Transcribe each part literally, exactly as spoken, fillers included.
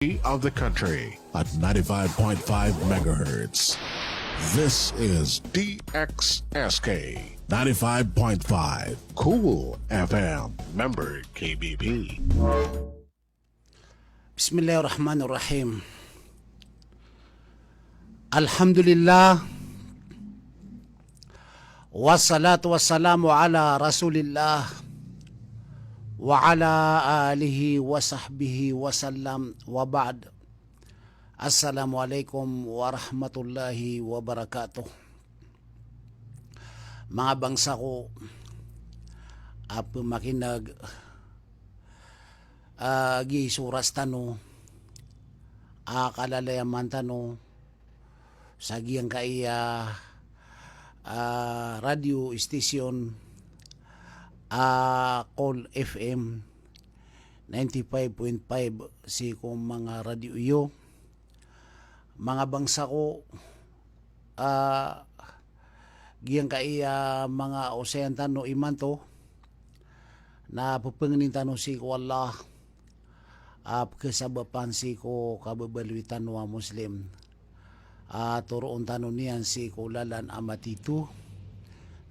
of the country at ninety-five point five megahertz. This is D X S K, ninety-five point five Cool F M, member K B P. Bismillahirrahmanirrahim. Alhamdulillah. Wassalatu wassalamu ala Rasulillah wa ala alihi wa sahbihi wa sallam, wa ba'd. Assalamualaikum warahmatullahi wabarakatuh. Manga bangsa ko a pemakineg, a, giyai so oras tano a kalalayaman tano sa giyangkaya, a, radio station a Cool F M ninety-five point five sii ko manga radio iyo. Manga bangsa ko, a, giyangkaya manga osayan tano imanto na pepengnin tano sii ko Allah a pekesabapan sii ko kababaloy tano a Muslim a toroon tano niyan sii ko lalan a matito,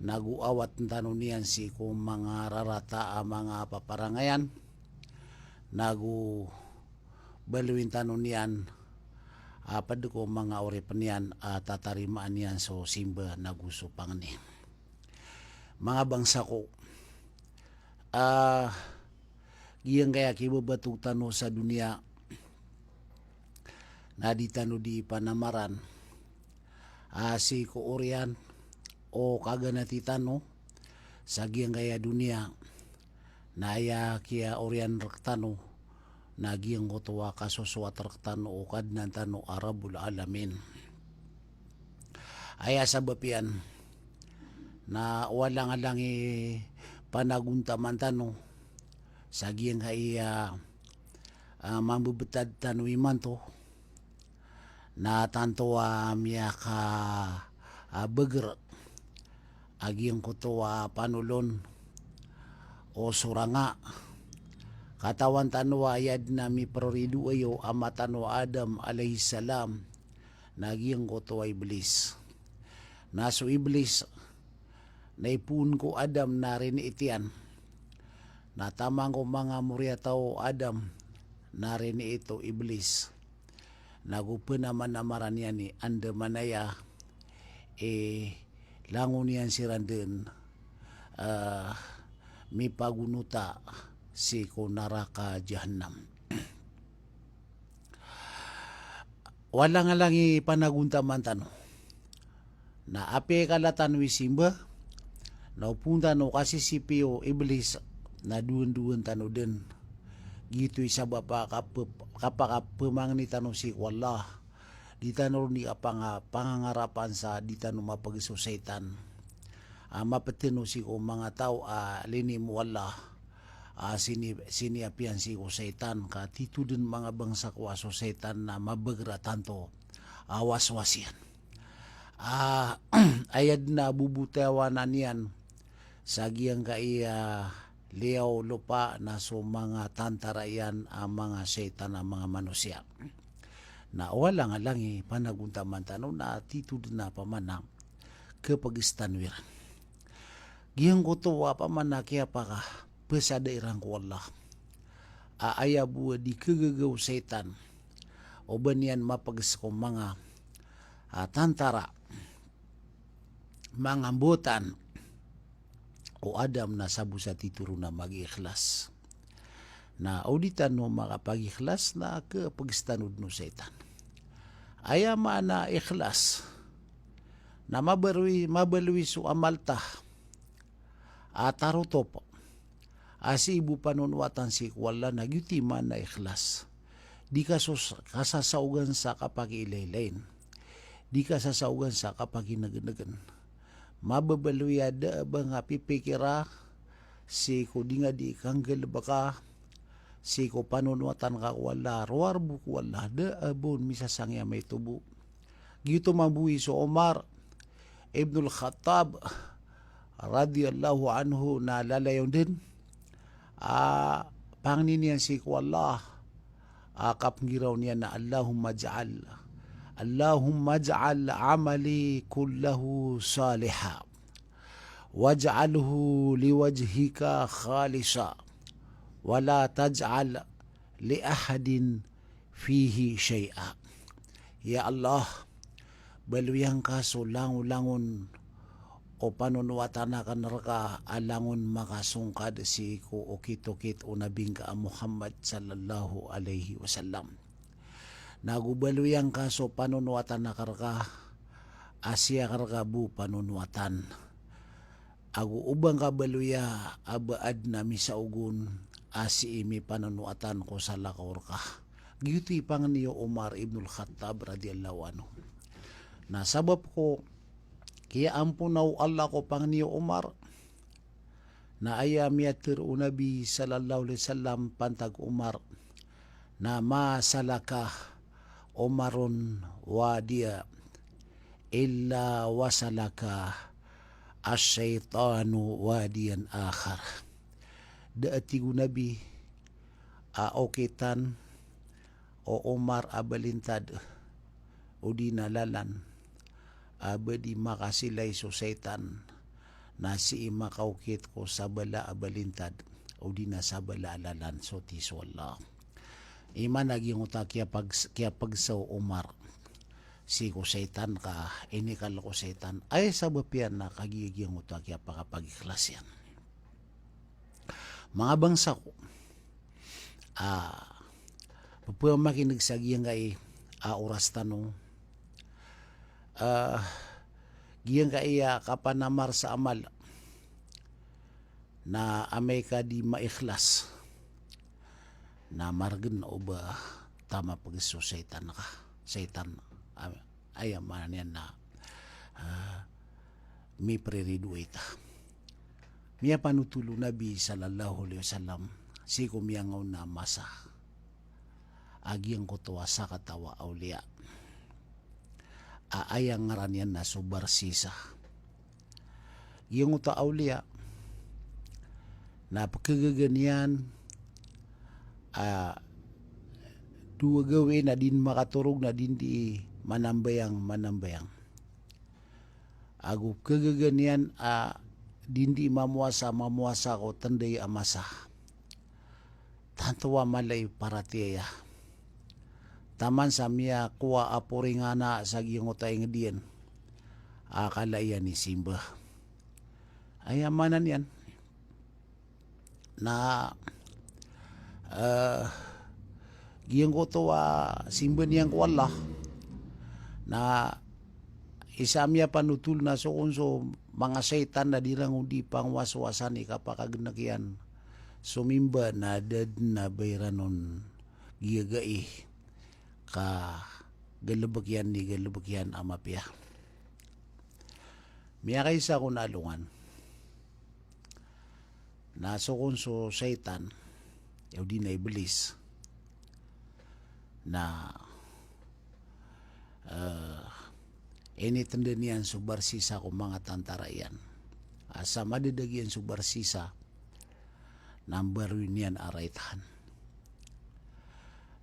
nago awatn tano niyan sii ko manga rarata a manga paparangayan, nago baloyin tano niyan a ped ko manga oripn iyan a tatarimaan iyan so simba nago so pangni. Manga bangsa ko, a, giyangkaya kibabatog tano sa doniya na di tano di panamaran a sii ko oriyan o kaganati tano sa giyangkaya doniya na aya kiyaoriyan rktano na giyangkoto a kasosowat rktano o Kadnan tano a Rabbul Alamin. Aya sabap iyan na o alangalang i panagontaman tano sa giyangkaya, a, mambebetad tano imanto na tanto a miyaka, a, beger a giyangkoto a panolon o soranga. Katawan tano a aya dn a miproridoay o ama tano a Adam alayhis salam na giyangkoto a Iblis. Na so Iblis na ipoon ko Adam na riniit iyan. Na taman ko manga moriyataw o Adam na riniit o Iblis. Nago penamanamaran iyan i andamanaya i langon iyan siran dn, a, mipagonota sii ko naraka Jahannam. O alangalang i panagontaman tano na apiya i kala tano i simba na o poon tano kasisipi o Iblis na dowandowan tano dn. Giyoto i sabap a kape-, kapakapemangni tano sii ko Allah. Di tano ron di kapanga-, pangangarapan sa di tano mapeg so saitan a mapeteno sii ko manga taw a linimo o Allah a sini-, siniyapiyan sii ko saitan. Ka tito dn manga bangsa ko a so saitan na mabeger a tanto a waswas iyan. A, aya dn a bobotayawanan iyan sa giyangkaya liyawaw lopa na so manga tantara iyan a manga saitan a manga manosiya. Na o alangalang i panagontaman tano na tito dn a pamanang kepeges tano iran. Giyangkoto a pamanang kiyapakapesada iran ko Allah a aya bo a di kegagaw o saitan o ba niyan mapeges ko manga, a, tantara, manga mbotan o Adam na sabo sa tito ron a magiikhlas. Na o di tano makapagikhlas na kepeges tano dn o saitan. Aya maana ikhlas na mabaloy, mabaloy so amal ta a tarotop a sii bo panonowatan sii ko Allah na giyoto i maana ikhlas. Di ka so-, kasasaogan sa kapakiilaylayin. Di ka sasaogan sa kapakinegenegen. Mababaloy a da a ba nga pipikira sii ko di nga di kanggalebeka sii ko panonowatan ka ko Allah, rowar bo ko Allah, da a ba on misasang i amay tobo. Giyoto mambo i so Omar ibnul Khattab radiyallahu anhu na lalayon dn a pangnin iyan sii ko Allah a kapnggiraw niyan na, "Allahumma ij'al, Allahumma ij'al amali kullahu saliha, waj'alhu liwajhika khalisa, wala taj'al li ahadin fihi shay'a." Ya Allah, baloy angka so langolangon o panonowatan akn rka a langon makasongkad sii ko okit-okit o Nabi ngka a Muhammad sallallahu alaihi wasallam. Na go baloy angka so panonowatan akn rka a sii akn rka bo panonowatan. Ago o ba ngka baloya a ba adn a misaog on a sii mipanonowatan ko salakaw rka. Giyoto i pangni o Omar ibnul Khattab radiyallahu anhu. Na sabap ko kiyaampona o Allah ko pangni o Omar, na aya miyatharo o Nabi sallallahu alaihi wasallam pantag o Omar, na ma salaka Omarun wadiya illa wa salaka ash-shaytanu wadiyan akhar. Da a tig o Nabi a okitan o Omar a balintad odi na lalan a ba di makasilay so shaytan na sii makaokit ko sabala a balintad odi na sabala a lalan soti so Allah. Iman a giyangkoto a kiyapag-, kiyapagsa o Omar sii ko shaytan ka inikal ko shaytan. Aya sabap iyan na kagiya giyangkoto a kiyapakapag-ikhlas iyan. Manga bangsa ko, ah, pphamakin'g sa giyangkai a oras tano, ah, giyangkai a kapanamar sa amal na amay ka di maikhlas, na margn o ba tamapg so shaytan ka, shaytan, ah, aya maana niyan na, ah, mipriridoay ta. Miyapanotol o Nabi sallallahu alaihi wasallam sii ko miyangaoona a masa a giyangkoto a sakataw a awliya a aya ngaran iyan na so Barsisa. Giyangkoto a awliya na pkhagaga niyan a dowa gawii na di dn makatorog na di dn di manambayang, manambayang. Ago pkhagaga niyan a di dn di mamowasa, mamowasa ko tnday a masa. Tanto a mala i paratiyaya. Taman sa miyakowa a poring a ana sa giyangkoto a ingd iyan a kala iyan i simba. Aya maana niyan na, eh, giyangkoto a simba niyan ko Allah na isa a miyapanotol na so kon so manga shaytan na di ran di pangwaswasan i kapakagnk iyan somimba na da dn a ba iran on giyagai ka galbk iyan di galbk iyan a mapiya. Miyakaisa ko na alongan na so kon so shaytan, odi na Iblis, na, eh, initnda niyan so Barsisa ko manga tantara iyan. A sa madadag iyan so Barsisa, na mbaroy niyan a raitahan.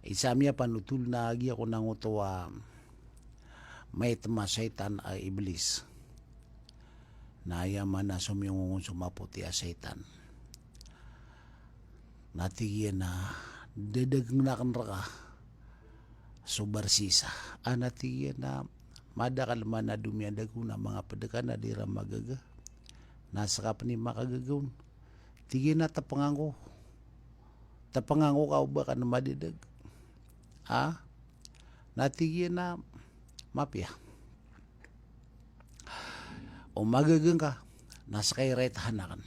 Isa a miyapanotol na giya ko nangoto a maitm a shaytan a Iblis. Na aya maana somiyong on so mapoti a shaytan. Na tig iyan a dadagn akn rka so Barsisa. A na tig iyan a madakl man a domiyadag on a manga pd ka na di ran magaga. Na ska pn i makagaga on. Tig iyan a tpngan ko. Tpngan ko ka o ba ka na madadag. A? Na tig iyan a mapiya. O magaga ngka, na ska i raitahan akn.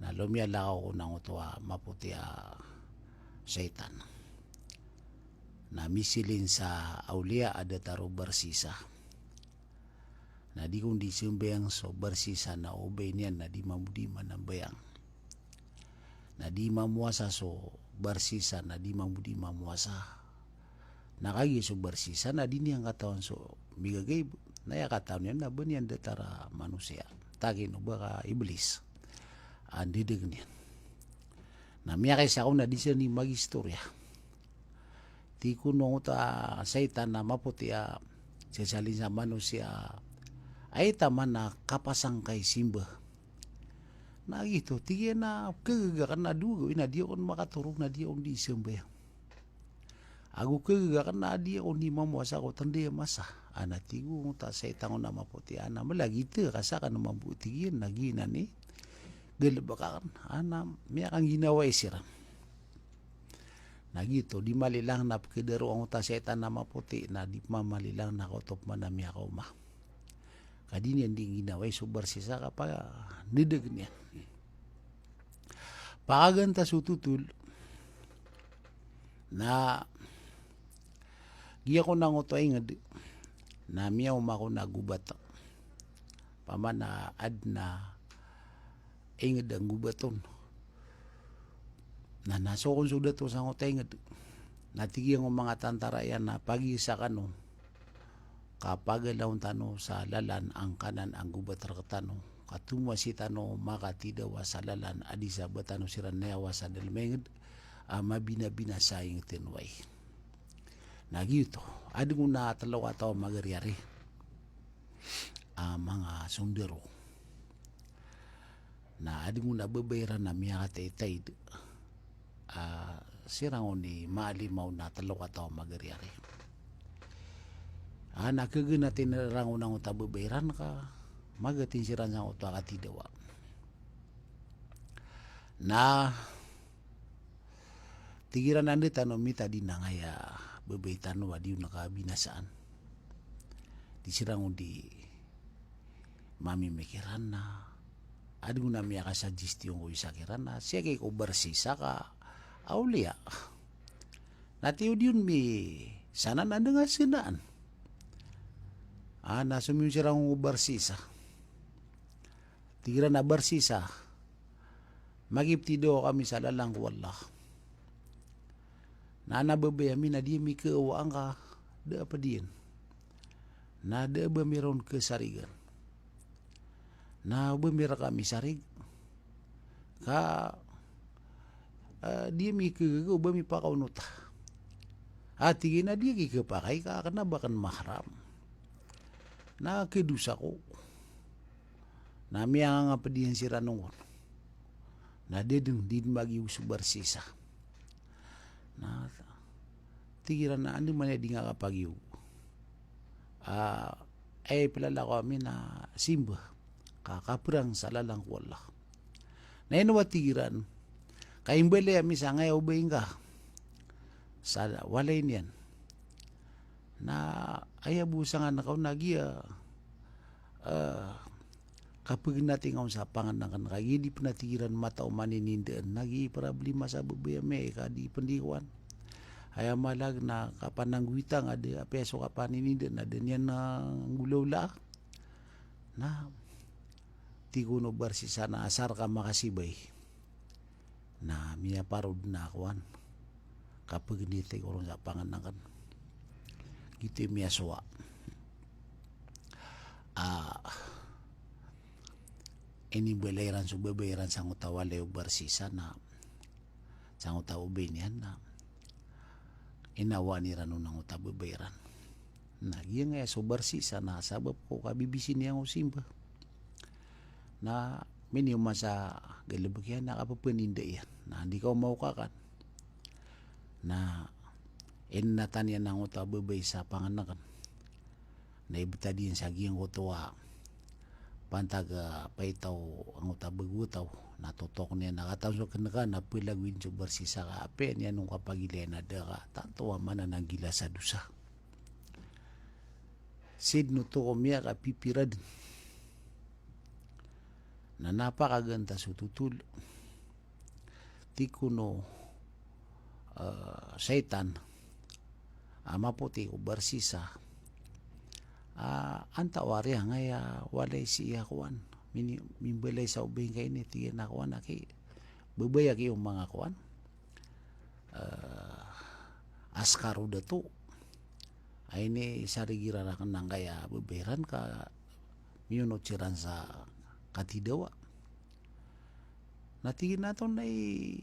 Na lomiyalakaw ko nangoto a mapoti a shaytan. Na misilin sa awliya a datar o Barsisa. Na di kon di sambayang so Barsisa na o ba iniyan na di mambo di manambayang. Na di mamowasa so Barsisa na di mambo di mamowasa. Na kagiya so Barsisa na di niyan katawan so migaga i, na aya katawan iyan na ba niyan datar a manosiya. Takin o ba ka Iblis a ndadagn iyan. Na miyakaisa ko na di siran di mag-istorya. Tig ko no angkoto a saitan a mapoti a sasalin sa manosiya a aya taman a kapasangkay simba. Na giyoto, tig iyan a kagaga akn a dowa gawii na di akn makatorog na di akn di sambayang. Ago kagaga akn a di akn di mamowasa ko tanda a masa. A na tig o angkoto a saitan on a mapoti a na malagid ka sa akn mambo, tig iyan, na giyanan i galbk akn. A na miyakangginawai siran. Na giyoto, di malilang na pkadaro angkoto a saitan a mapoti, na di pman malilang na kaoto pman a miyakaoma. Ka di niyan di ngginawai so barsisa ka panedeg niyan. Pakagantas o totol, na giya ko na angkoto a ingd, na miyaoma ko na gobat. Paman a adn a ingd a gobat on. Na nasowa kon so dato sangkoto a ingd. Na tig iyan ko manga tantara iyan a pagisa kano, ka pagalaon tano sa lalan angkanan a gobat rktano, ka tomasi tano makatidawa sa lalan a di sa ba tano siran nayawa sa dalm a ingd a mabinabinasa a ingd tano ai. Na giyoto, adn on a tlo a taw a magariyari a manga sondaro. Na adn on a babay iran a miyakataitaid a siran on i maalimaw na tlo a taw a magariyari. A na kaganatin iran on angkoto a babay iran ka magatin siran sangkoto a katidawa. Na tig iran a anda tano mitad iyan angkaya babay tano a di on kabinasaan. Di siran on di mamimikiran na adn on a miyakasuggestion ko isa kiran a siyaki ko barsisa ka awliya. Na tiyo di on mi sanan a dn a sanaan. A na somiyon siran ko barsisa. Tig iran a barsisa, makiptidawa kami sa lalan ko Allah. Na adn a babay ami na di ami kawaan ka da a pd iyan. Na da a ba mi ron kasarigan. Na o ba mi rka misarig ka, ah, di ami kagaga o ba mi pakaonota. A tig iyan a di aki kapakay ka kna ba kn mahram. Na kadosa ko. Na miyangangapd iyan siran on. Na da dn, di dn magiyogo so barsisa. Na tig iran a andamanaya di nga kapagiyogo. Ah, aya iplalakaw ami na simba ka kaprang sa lalan ko Allah. Na ino a tig iran, ka imbalay ami sangkaya o ba ingka sa walay niyan. Na aya bo sangkanan ka on a giya, eh, kapagnating ka on sa pangnngkn ka giya di pn a tig iran matao maninindaan na giya i problema sa babay ami ka di pn di kowan. Aya malag na kapananggowita nga da apiya so kapaninindaan na da niyan na nggolawlaa. Na tig o barsisa na asar ka makasibay. Na miyaparod na kowan. Kapagnating ko ron sa pangnngkn. Giyoto i miyasowa. Ah, inimbalay iran so babay iran sangkoto a walay o barsisa na sangkoto a babay niyan na inawaan iran on angkoto a babay iran. Na giyangkaya so barsisa na sabap ko kabibisi niyan ko simba. Na miniyoma sa galbk iyan na kapapaninda iyan. Na di ka omaokakan. Na inatan iyan angkoto a babay sa pangnngkn. Na ibtad iyan sa giyangkoto a pantag a paitaw angkoto a bago a taw. Na totok niyan a katawan so knngkn na palagoyin so barsisa ka apiya niyan on kapagilaya na da ka tanto a manananggila sa dosa. Sii dn oto ko miyakapipira dn. Na napakaganta so totol. Tig o, eh, saitan a mapoti ko barsisa. Ah, antaa wari angkaya walay sii a kowan. Mini-, mimbalay sa o ba ingka ini, tig iyan a kowan aki. Babay aki o manga kowan. Eh, askar o dato. Ay ini sarig iran rakn angkaya babay iran ka miyonot siran sa katidawa. Na tig iyan a antonaa i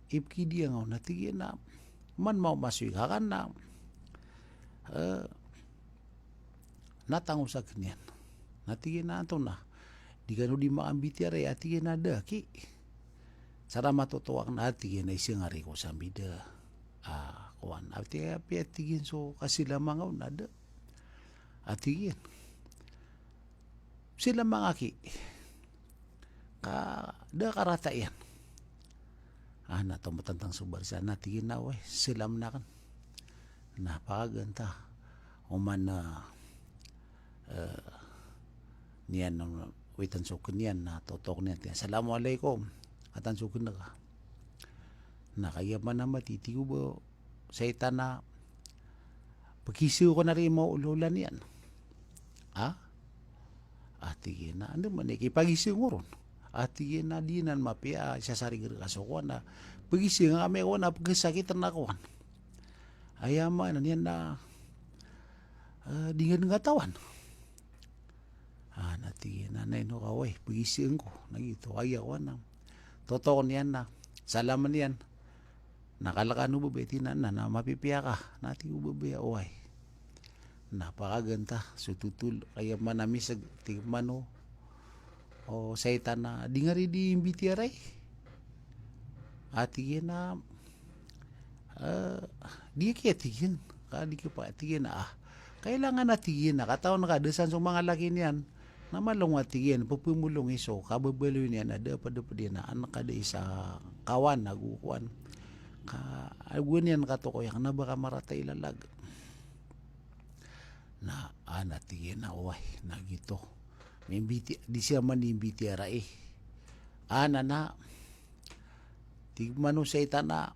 ipkidiyang on, na tig iyan a, man maoma so ikakan na, eh, na tangosak iyan. Na tig iyan a, antonaa, di kano di makambitiyarai, a tig iyan a, da aki. Sa da matoto akn, a tig iyan a, isa ngari ko sambi da. Ah, kowan. A tig iyan a, apiya tig iyan so kasilama ngka on na da. A tig iyan. Silama ngka aki. Ka da karata iyan. Ah, na tomatantang so barsisan, na tig iyan a, oway, silamen akn. Na pakaganta. Oman, eh, niyan, witan so kn iyan, na totok niyan, tig iyan, "Assalamu alaikum." Katan so kn ka. Na kagiya pman a mati, tig o ba saitan a, "Pagisa ko na ri maolawla niyan." A? A tig iyan a, anda man i kipagising ko ron? A tig iyan a, di nan mapiya, isa sarig reka so kowan a, pagising ami kowan a, pagkasakit na kowan. Aya maana niyan na, eh, di nga dn katawan. A, na tig iyan a, na ino ka, oway, pagising ko. Na giyoto, aya kowan a. Totok niyan na, salamen iyan. Na kalkan o babay, tig iyan a, na, na mapipiya ka? Na tig o babay a, oway. Na pakaganta so totol, kagiya pman a miseg, tig pman o, o saitan a, di ngari di mbitiyarai. A tig iyan a, eh, di aki, a tig iyan. Ka di ki pa, tig iyan a, ah. Kailangan, a tig iyan a, katawan ka, da san so manga laki niyan. Na malo nga, tig iyan, pepemolong i so kababaloy niyan a da ped, ped iyan a an ka da isa kawan ago kowan. Ka ago niyan katokoya, kena ba ka marata i lalag. Na, a, na tig iyan a, oway, na giyoto. Mimbiti-, di siya man di mbitiyarai. A, na, na, tig man o saitan a,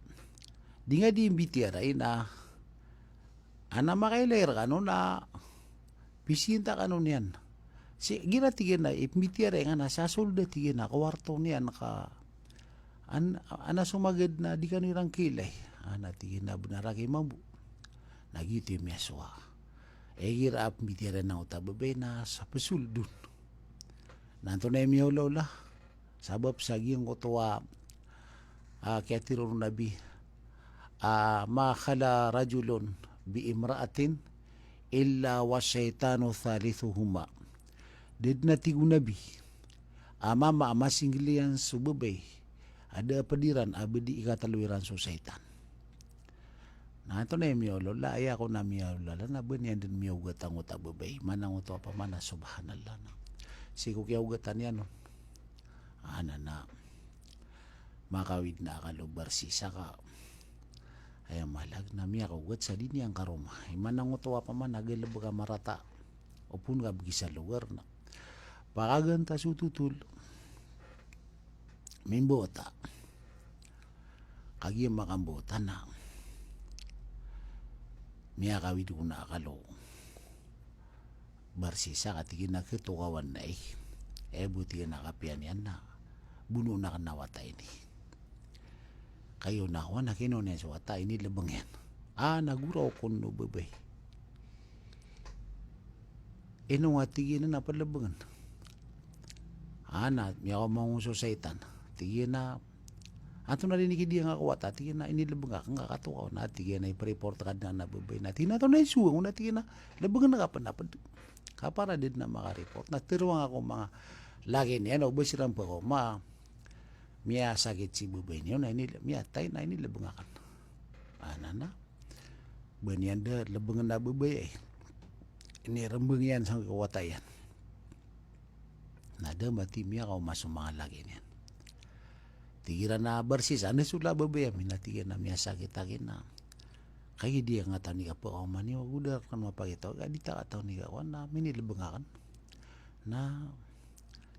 di nga di mbitiyarai na, ana makailay rekano na, pisinta kano niyan. Sii, gira tig iyan a, ipmbitiyarai nga na, sa sold a tig iyan a, kowarto niyan ka, an-, ana somagad na di kano iran kailay. A, na tig iyan a, benar aki mambo. Na giyoto i miyasowa. Igira a pmbitiyarai angkoto a babay na sa pesold on. Na antonaa i miyaolaola? Sabap sa giyangkoto a, ah, kiyatharo o Nabi, ah, "Ma khala rajulun bi imra'atin illa wa shaytanu thalithuhuma." Da dn, a tig o Nabi, a mama a masinggel iyan so babay a da a ped iran a ba di ikatelo iran so saitan. Na antonaa i miyaolaola? Aya kon a miyaolaola na ba niyan dn miyaogat angkoto a babay. Mana angkoto a pamana, subhanallah, na sii ko kiyaogatan iyan on. Ana na makawid na akal o barsisa ka aya malag na miyakaogat sa di niyan karoma. Imana angkoto a pamana, galebek a marata. Opama ka begi sa lugar na pakaganta so totol. Mimbota. Kagiya makambota na miyakawid kon a akal o barsisa ka tig iyan a, ketokawan na i. E bo tig iyan a, kapiya niyan na bonoon aken a wata ini. Kagiya na kowan a kinowa niyan so wata, inilebeng iyan. A, na goraok on o babay. Ino nga tig iyan a pelebengen. A, na miyakaoma on so saitan. Tig iyan a, antonaa den i kidiyang ko wata? Tig iyan a, inilebeng aken ka katokawan. A, tig iyan a, ipereport ka den a babay. Na tig iyan a, antonaa i sowang on? Na tig iyan a, lebengen ka pen a ped. Ka para da den a makareport. Na teroang ako manga laki niyan, o ba siran pekaoma, miyasakit si babay niyo, na ini, miyatay, na inilebeng aken. Ana na. Ba niyan da lebengen a babay ai. Inirembeng iyan sangkai ko wata iyan. Na da mati miyakaoma so manga laki niyan. Tig iran a barsisa, anda so babay ami? Na tig iyan a, miyasakit aki na. Kagiya di ngka katawan i kapekaoma niyo, ago da reken mapakita, ka di ta katawan i kakowan, na minilebeng aken. Na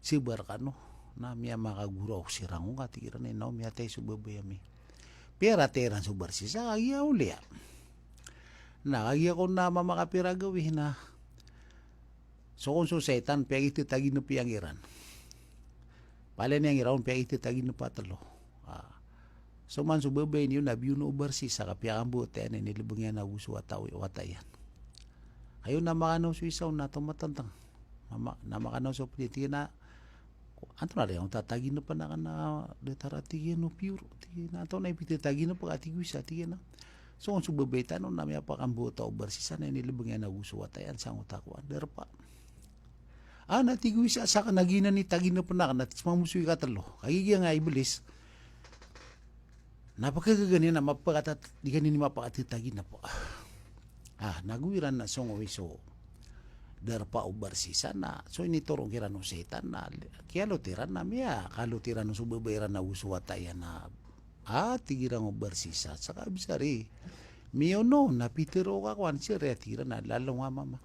sibar kano, na miyamakagoraok siran ngka, tig iran, ino miyatay so babay ami. Piyaratay iran so barsisa, kagiya awliya. Na kagiya kon a mamakapira gawii na, so kon so saitan, piyakitetaginep iyan kiran. Palaya niyan kiran on piyakitetaginep a telo. A, so man so babay niyo na biyono o barsisa ka piyakambota iyan, inilebeng iyan ago so wata, wata iyan. Kagiya na makanaw so isa on na tomatantang. Mama-, na makanaw so ped, tig iyan a, Antonaa ri angkoto a taginep aken a datar a tig iyan o pure, tig iyan a antonaa i pitataginep ka, tig o isa, tig iyan a so, so babay tano na miyapakambawata o Barsisa na inilebeng iyan ago so wata iyan sangkoto a kowan, darpa. Ah, na tig o isa, saken a giyanan i taginep aken a tig, smamoso i katelo. Kagiya nga Iblis. Na pekegegen iyan a mapakatat, di ka niyan mapakatataginep. Ah, na go iran na songowi so darpa o Barsisa na so initoro kiran o saitan na kiyalot iran na miyakalot iran so babay iran ago so wata iyan na, ah, tig iran o Barsisa, saka bisa ri miyono na pitero ka kowan sii ri, tig iran a lalo nga mama.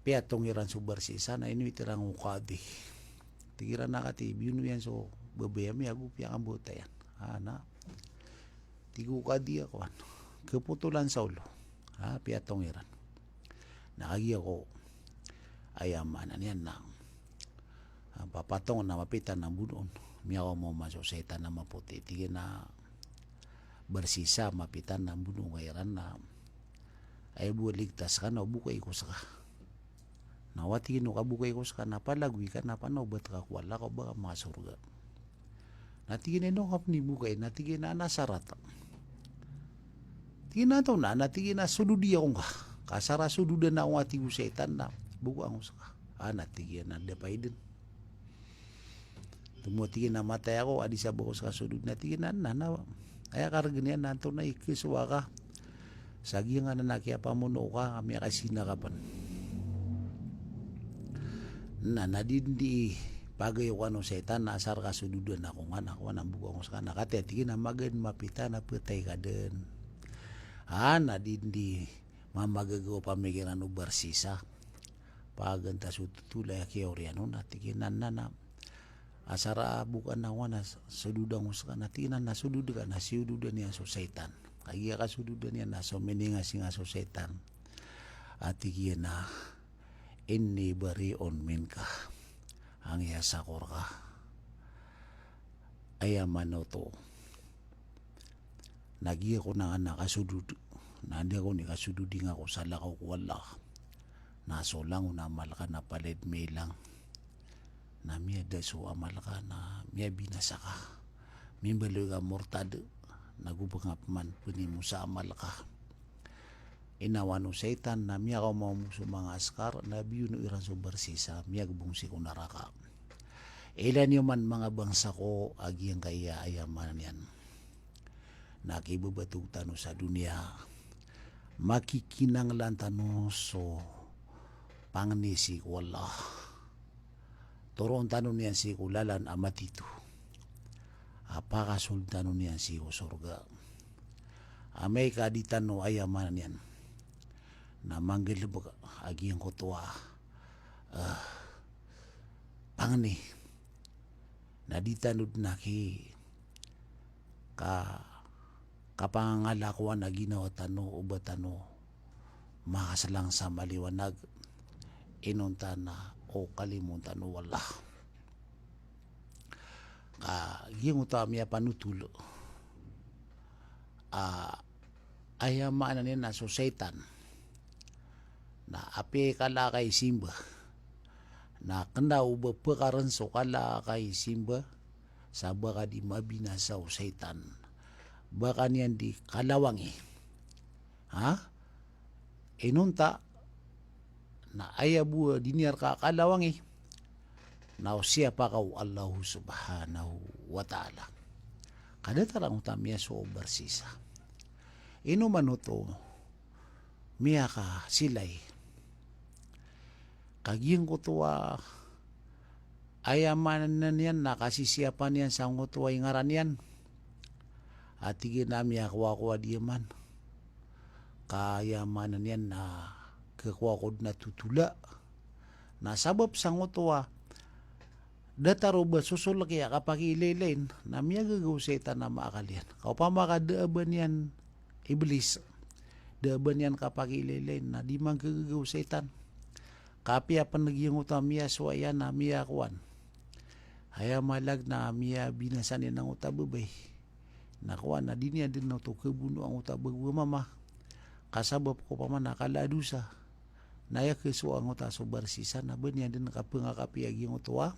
Piyatong iran so Barsisa na inowit iran o kadi. Tig iran a kati, biyono iyan so babay ami ago piyakambawata iyan. Ah, na tig o kadi a kowan, kepotolan sa olo. Ah, piyatong iran. Na kagiya ko, aya maana niyan na, ah, papatongen a mapitan a bonoon. Miyakaoma so saitan a mapoti. Tig iyan a Barsisa, mapitan a bonoon ka iran na aya bo a ligtas ka na o bokai ko seka. Na o tig iyan o kabokai ko seka na palagoy ka na panaobat ka ko Allah ka o ba ka makasorga. Na tig iyan a ino ka pen i bokai, na tig iyan a na sarat. Tig iyan a antonaa, na tig iyan a sododi ako ngka. Ka asar a sododan ako ngka, tig o saitan, na bokaan ko seka. Ah, na tig iyan a da paiden. Tomo, tig iyan a matay ako, a di sa ba ko seka sodod, na tig iyan a na, na aya karegen iyan na antonaa i kesowa ka sa giyangkanan a kiyapamono ka a miyakasina ka pen. Na, na di, di pagayokan o saitan na asar ka sododan ako ngka na kowan a bokaan ko seka na kati a tig iyan a magaan mapitan a petay ka den. Ah, na di, di mamagaga o pamikiran o Barsisa. Pagantas o totol a kiyaoriyan on a tig iyan a na, na asar a bokaan ako ngka na sododan ko seka, na tig iyan a na sodod ka, na siyododan iyan so saitan. Kagiya kasododan iyan na so miningasingas o saitan a tig iyan a inni bari'un minka. Angiyasako reka. Aya maana oto na giyangkoto a kasodod, na anda ako ni kasododi ngka ko salakaw ko Allah. Na so langon a amal ka na palaya den mailang. Na miyada so amal ka na miyabinasa ka. Mimbaloy ka mortad, na go ba nga peman penimo sa amal ka. Inawan o saitan na miyakaoma so manga askar, na biyono iran so Barsisa, miyagebong sii ko naraka. Ilaya niyo man manga bangsa ko a giyangkaya, aya maana niyan na kibabatog tano sa doniya, makikinanglan tano so pangni sii ko Allah. Toroon tano niyan sii ko lalan a matito a pakasold tano niyan sii ko sorga. Amay ka di tano, aya maana niyan na manggalebek a giyangkoto a, eh, pangni, na di tano den aki ka, kapangangalakowan a ginawa tano o ba tano makaselang sa maliwanag, inonta na o kalimoon tano o Allah. Ka giyangkoto a miyapanotol a, aya maana niyan na so saitan na apiya i kala ka i simba, na kena o ba pekaren so kala ka i simba sa ba ka di mabinasa o saitan. Ba ka niyan di kalawangi. Ha? Inonta na aya bo a di niyan reka kalawangi na o siyapa ka o Allahu Subhanahu wa Ta'ala. Ka datar angkoto a miyasowa o Barsisa. Ino man oto miyakasilay. Ka giyangkoto a, aya maana niyan na kasisiyapan iyan sangkoto a ingaran iyan. A tig iyan a miyakowa ko a di man. Ka aya maana niyan na kekowa ko den a totola. Na sabap sangkoto a datar o ba sosolek iyan a kapakiilaylayin, na miyagaga o saitan a maakal iyan. Ka opama ka da a ba niyan Iblis, da a ba niyan kapakiilaylayin, na di manggagaga o saitan. Ka apiya pen giyangkoto a miyasowa iyan na miyakowan, aya maana niyan na miyabinasa niyan angkoto a babay. Na kowan na di niyan den oto kebonoa angkoto a bago a mama. Ka sabap ko opama na kala a dosa. Na aya kesowa angkoto a so Barsisa na ba niyan den kapengakapiya giyangkoto a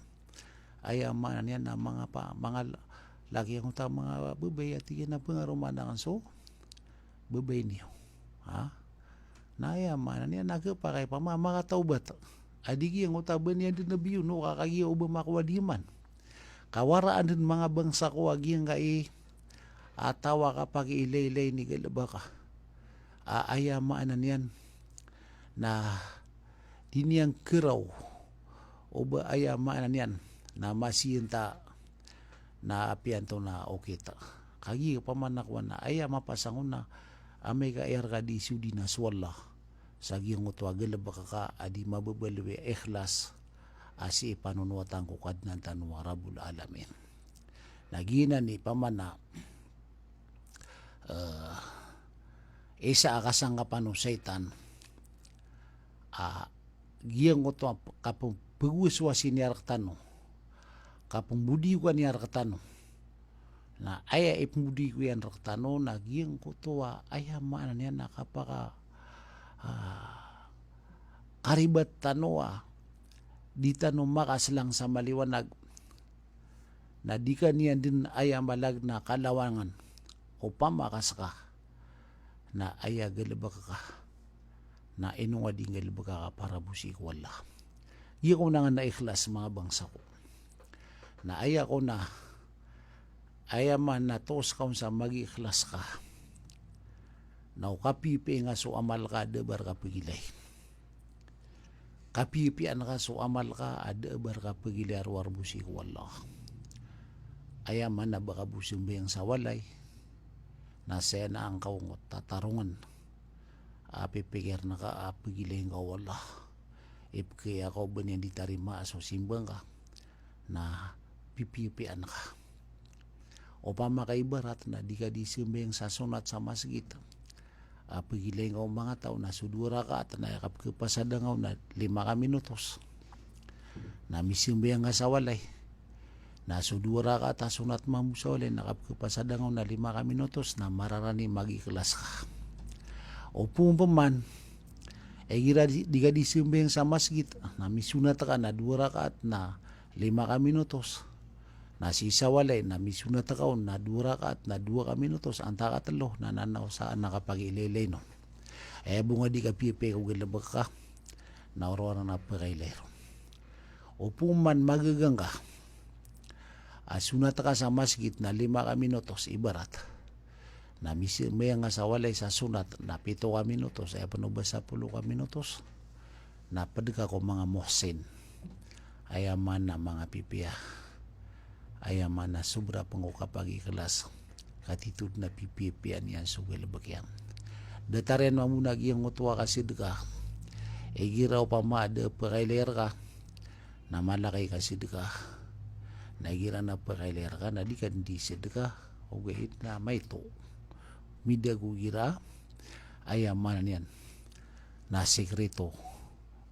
Aya maana niyan na manga pa, manga laki angkoto a manga babay a tig iyan a pangaromaan akn so babay niyo. Ha? Na aya maana niyan na khapakay pama, makatawbat. A di giyangkoto a ba niyan dn a biyono ka kagiya o ba makowa di man. Ka waraan dn manga bangsa ko a giyangkai a taw a kapakiilaylay i galbk a, aya maana niyan na di niyan kharaw o ba aya maana niyan na masiyanta na apiya anto na okit. Kagiya pama na kowan na aya mapasang on na amay ka aya rka di sodi na so Allah sa giyangkoto a galbk ka a di mababaloy a ikhlas a sii panonoatan ko Kadnan tano a Rabbul Alamin. Na giyanan i pama na, eh, isa a kasangkapan o shaytan a giyangkoto a p-, kapphagwaswasi niyan rktano, kapmbodiyoko niyan rktano. Na aya ipmbodiyoko iyan rktano na giyangkoto a aya maana niyan na kapaka, ah, karibat tano a di tano makaslang sa maliwanag. Na di ka niyan dn aya malag na kalawangan opama ka ska na aya galbk ka na ino nga di nggalbk ka para bo sii ko Allah. Giya ko na nga na ikhlas, manga bangsa ko. Na aya ko na, aya maana na toos ka on sa magiikhlas ka na o kapipiya nga so amal ka a da a ba rka pagilay. Kapiyapiyaan ka so amal ka a da a ba rka pagilay a rowar bo sii ko Allah. Aya maana ba ka bo sambayang sa walay na saya na angkaw ngot tatarongan a pipikir na ka a pagilay nga o Allah. Ipkaya ka o ba niyan di tarimaa so simbang ka na pipiyapiyaan ka. Opama ka ibarat na di ka di sambayang sa sonat sa masgit a pagilay nga o manga taw na so dowa rakaat na aya kapkhapasadangaw na lima ka minutos. Na misambayang ka sa walay na so dowa rakaat a sonat mambo sa walay na kapkhapasadangaw na lima ka minutos na mararani magiikhlas ka. Opama pman igira di, di ka di sambayang sa masgit na misonat ka na dowa rakaat na lima ka minutos. Na sii sa walay na misonat ka on na dowa rakaat na dowa ka minutos, antaa ka tlo na nanaw sa ana kapagiilaylay on. Aya bo nga di kapiyapiya ko galbk ka na rowar na pakailay ron. Opama magaga nga a sonat ka sa masgit na lima ka minutos ibarat. Na misambayang ka sa walay sa sonat na pito ka minutos, aya pn o ba sapolo ka minutos. Na pd ka ko manga muhsin. Aya maana manga pipiya. Aya maana sobra pn ko kapagiikhlas. Katitod na pipiyapiyaan iyan so galbk iyan. Datar iyan mambo na giyangkoto a kasadka. Igira opama a da a pakailay rka na mala ka i kasadka. Na igira na pakailay rka na di ka di sadka. Ogaid na maito. Midago igira, aya maana niyan na sikreto.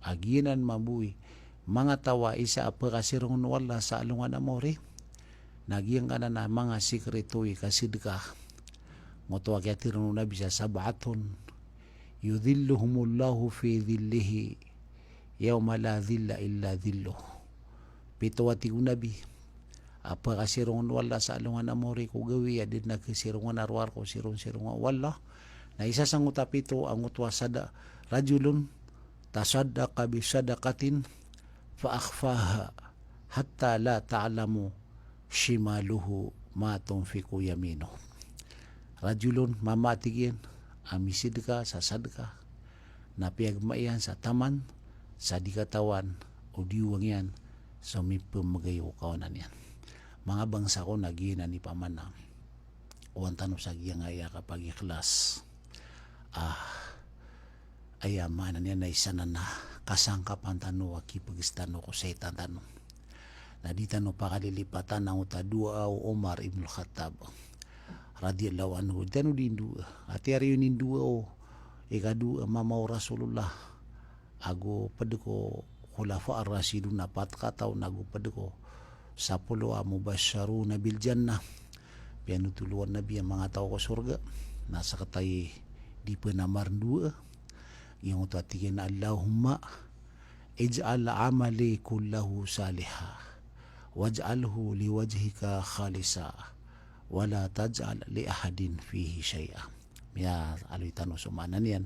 A giyanan mambo i manga taw a isa a pkasirong o Allah sa alongan a mawri. Na giyangkanan a manga sikreto i kasadka. Ngoto a kiyatharo o Nabi sa sab'atun yudhilluhumullahu fi dhillihi yawma la dhilla illa dhilluh. Pito a tig o Nabi a pkasirong o Allah sa alongan a mawri ko gawii a da dn a kasirongan a rowar ko sirong-sirong o Allah. Na isa sangkoto a pito angkoto a sada-, rajulun tasaddaqa bi sadaqatin fa akhfaha hatta la ta'lamu shimaluhu ma tunfiqu yaminuh. Rajulun, mama a tig iyan, a misadka sa sadka na piyagma iyan sa taman sa di katawan o diwang iyan so mipmgay o kawanan iyan. Manga bangsa ko, na giyanan i pamana. Owan tano sa giyangkaya kapagikhlas. Ah, aya maana niyan na isa nan a kasangkapan tano a kipgs tano ko shaytan tano. Na di tano pakalilipatan angkoto a doa o Umar ibn Khattab radiyallahu anhu. Di tano di ndoa. Ati ari iyo nindoa o ikadoa a mama o Rasulullah. Ago pd ko Khulafa ar-Rashidun a pat kataw, na ago pd ko sapolo a mubashsharuna bil jannah. Piyanothol o Nabi a manga taw ko sorga. Na sktano i di pn a marndoa. Giyangkoto a tig iyan a, "Allahumma ij'al amali kullahu saliha, Waj'alhu liwajhika khalisa, wala taj'al li ahadin fihi shay'a. Miyaaloy tano so maana niyan.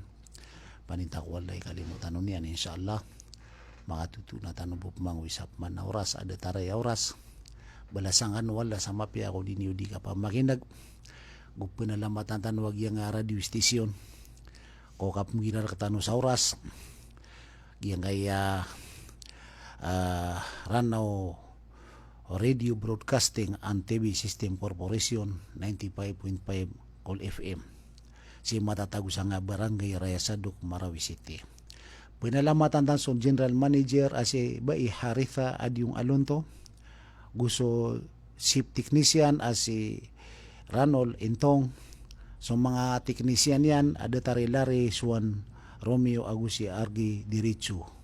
Paninta ko Allah i kalimo tano niyan, insha Allah. Makatotoona tano bo pman ko isa pman a oras, a datar a oras. Balasan kano o Allah sa mapiya ko di niyo di kapamakineg. Go penalamatan tano a giyangkaya radio station ko kapmogirarak tano sa oras. Giyangkaya, ah, Ranao Radio Broadcasting and T V System Corporation, ninety-five point five Cool F M. Sii matatago sangkaya Barangay Raya Sadok, Marawi City. Penalamatan tano so General Manager a si Bai Haritha Adiong Alonto, go so Chief Technician a si Ranol Intong, so manga technician iyan a datar i Larry, Suan Romeo, ago si Argi Diritso.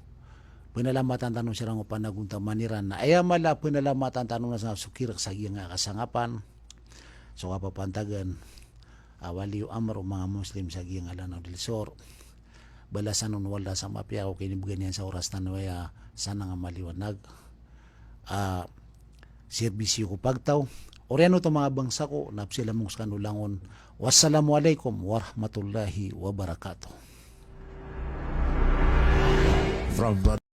Penalamatan tano siran ko panagontaman iran. Na aya mala penalamatan tano na sa so kirek sa giyangkaya kasangkapan, so kapapantagan a waliyo amr o manga Muslim sa giyangkaya Lanao del Sur. Balasan on o Allah sa mapiya ko kinibgan iyan sa oras tano aya, sa nanga maliwanag a serbisyo ko pagtaw. Oriyan oto manga bangsa ko, na psilamong skano langon. Wassalamu alaikum warahmatullahi wabarakatuh. From